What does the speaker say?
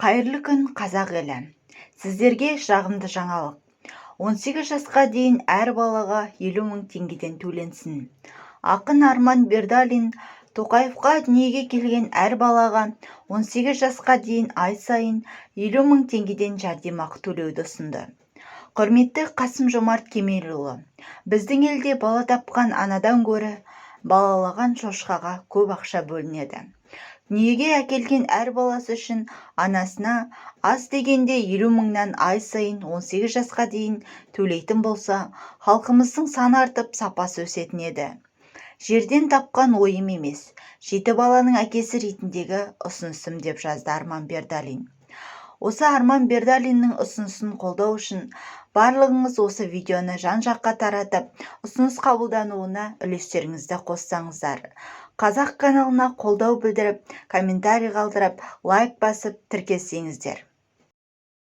Қайырлы күн, қазақ елі! Сіздерге жағымды жаңалық: 18 жасқа дейін әр балаға 50 мың теңгеден төленсін. Ақын Арман Бердалин Тоқаевқа дүниеге келген әр балаға 18 жасқа дейін ай сайын 50 мың теңгеден жәрдемақы төлеуді ұсынды. Құрметті Қасым-Жомарт Кемелұлы, біздің елде бала тапқан анадан гөрі балалаған шошқаға көп ақша бөлінеді. Дүниеге әкелген әр баласы үшін анасына аз дегенде 50 мыңнан ай сайын 18 жасқа дейін төлейтін болса, халқымыздың саны артып, сапасы өсетін еді. Жерден тапқан ойым емес, жеті баланың әкесі ретіндегі ұсынысым, деп жазды Арман Бердалин. Осы Арман Бердалиннің ұсынысын қолдау үшін барлығыңыз осы видеоны жан-жаққа таратып, ұсыныс қабылдануына үлестеріңізді қоссаңыздар. Қазақ каналына қолдау білдіріп, комментарий қалдырып, лайк басып, тіркелсеңіздер.